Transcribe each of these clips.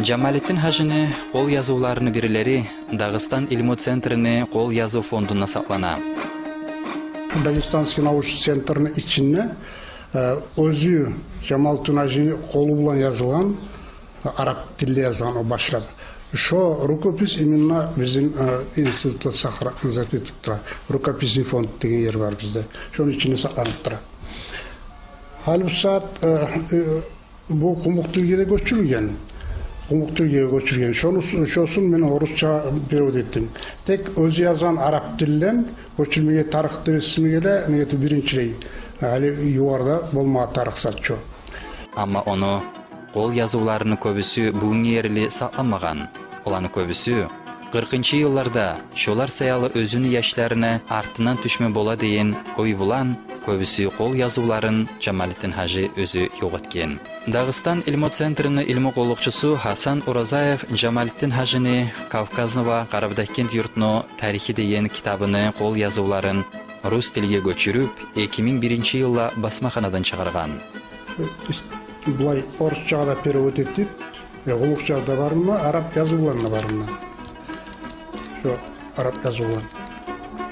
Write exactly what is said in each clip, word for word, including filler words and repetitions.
Жамалитдин гьажини къол язывларыны бирлери Дагъыстан илму центрини къол языв фондунда сакълана. Дагестанский научный центрни ичинде, э, оьзю Жамалитдин гьажини къолу булан язылгъан, араб тилде язгъан о башлап. Шо рукопись именно бизин, э, институтда сохра-, зат этип тура. Рукописный фонд деген ер бар бизде. Шону ичинде сакъланып тура. Гьали бу сагьат, э, э, бу къумукъ тилге де гёчюрюлген. Къумукъ тилге гёчюрюлген. Шону, шосун мен орусча перевод этдим. Тек оьзю язгъан араб тилден гёчюрмеге тарыкъ деп эсиме геле, неге де биринчилей, гьали югъарда болмагъа тарыкъ зат чы. Амма ону къол язывларыны кёбюсю бугюнге ерли сакъланмагъан. Оланы кёбюсю къыркъынчы йылларда шолар саялы оьзюню яшларына артындан тюшме бола деген ой булан кёбюсю къол язывларын Жамалитдин гьажи оьзю ёкъ этген. Дагъыстан илму центрини илму къуллукъчусу Гьасан Оразаев Жамалитдин гьажини «Кавказны ва Къарабудагъгент юртну тарихи» деген китабыны къол язывларын рус тилге гёчюрюп, эки минг биринчи йылда басмаханадан чыгъаргъан. Булай орусчагъа да перевод этип, э, къуллукъчагъа да бар мунда, араб язывланы да бар мунда. Шо араб язывланы.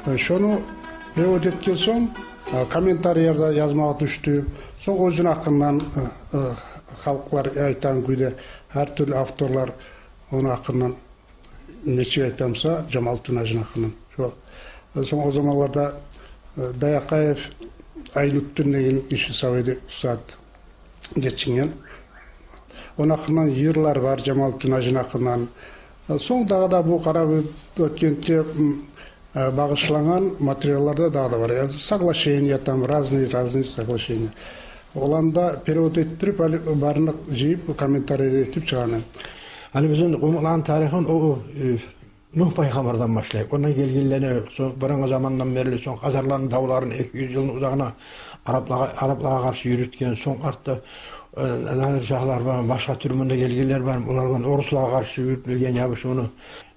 Э, шону перевод этген сонг, э, комментарийлер де язмагъа тюшдю. Сонг оьзюню гьакъындан, э, э, халкълар айтагъан кюйде, гьар тюрлю авторлар ону гьакъындан нечик айтамса, Жамалитдин гьажини гьакъындан. Шо, сонг о заманларда, э, Даякъаев Айнутдин деген гиши сав эди, устат, гечинген. Ону гьакъындан йырлар бар, Жамалитдин гьажини гьакъындан. Э, сонг дагъы да бу Къарабудагъгентге, м, э, багъышлангъан материаллар да дагъы да бар. Э, соглашение там, разный, разный соглашение. Оланы да перевод этдирип, гьали барын да жыйып, комментарий этип чыгъагъан. Гьали бизин къумукъланы тарихин о, о, э, Нугь пайхаммардан башлайыкъ. Ондан гелгенлени, сонг бырынгъы замандан берли, сонг хазарланы давларын, эки юз йылны узагъына араблагъа, араблагъа къаршы юрютген, сонг артда, э, Надир шагьлар бар, башгъа тюрмюнде гелгенлер бар, олар булан оруслагъа къаршы юрютюлген ябушувну.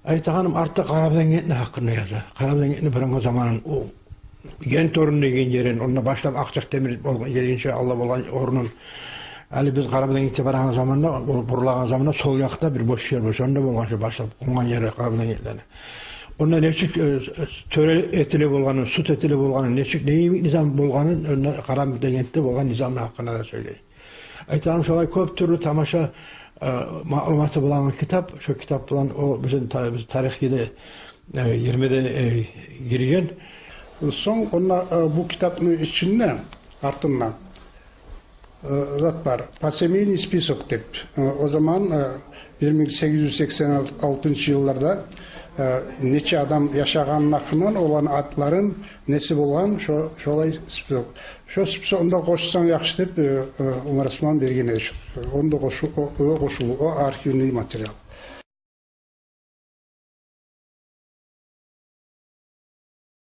Айтагъаным, артда Къарабудагъгентни гьакъында яза. Къарабудагъгентни бырынгъы заманын, о Гент орун деген ерин, онда башлап Акъчакъ Темир болгъан, гелгинче алда болгъан орнун. Гьали биз Къарабудагъгентге барагъан заманда, бур-, бурлагъан заманда сол якъда бир бош ер бар, шонда болгъан, шо башлап къонгъан ери Къарабудагъгентлени. Онда нечик, э, тёре этиле болгъанын, суд этиле болгъанын, нечик, не йимик низам болгъанын, онда Къарабудагъгентде болгъан низамны гьакъында да сёйлей. Айтагъаным, шолай кёп тюрлю тамаша, э, маълуматы болагъан китап, шо китап булан о бизин та-, биз тарихге де, э, гирме де, э, гирген. Сонг онда, э, бу китапны ичинде, артында, э, зат бар, посемейный список деп. Э, о заман, э, бир минг сегиз юз сексен алтынчы йылларда, э, нече адам яшагъанын гьакъындан, оланы атларын, неси болгъан, шо-, шолай список. Шо список, онда къошсанг яхшы деп, э, э, Умар Осман берген эди. Онда къошу-, о, о къошулу, о архивный материал.